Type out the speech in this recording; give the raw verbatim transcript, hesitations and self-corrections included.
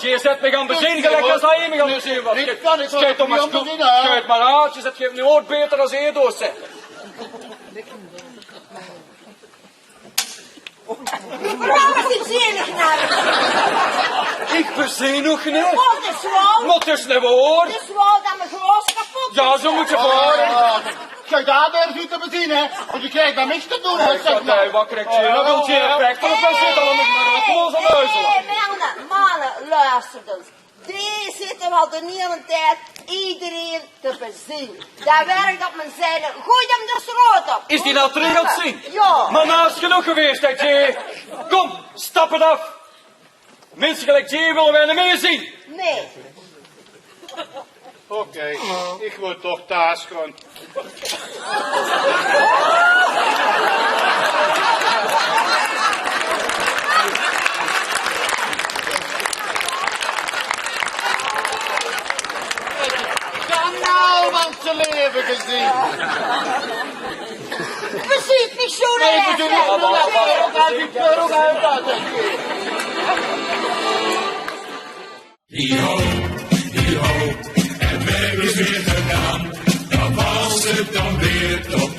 Jee zèt mich aan bezeen geliek es hae mich aan bezeen waor. Sjuit mer aaf, jee zèt mich noeats baeter es hae doot, zèk. Waorom is die zenuwknel? Ich bezeen nog neet. Waat is waal? Waat is neet waor? Is waal det me glaas kapot is. Jao, zoe mót se veur. Kijk, daar ben je te bezien, hè? Want je krijgt daar niks te doen, hè, zeg maar. Wakker, ik zie dat, wil je recht op en zit allemaal maar op los en huizen. Hé, Merne, manne, luister eens. Die zitte waal de hiele tied ederein te bezien. Dao werk op mien zin good om de straot op. Is die nou terug aan het zien? Jao. Maar nou is genoeg geweest, hè, Jay. Kom, stap het af. Minse geliek dich wille veer neet mieë zeen. Nae. Oké, ich wól toch taas gaon. Dan nou, want ze leven gezien. Veer zeen neet zoe. Nae, veer zeen neet zoe. Hi ho, hi ho, het werk is weer gedaan. Dan was het dan weer tot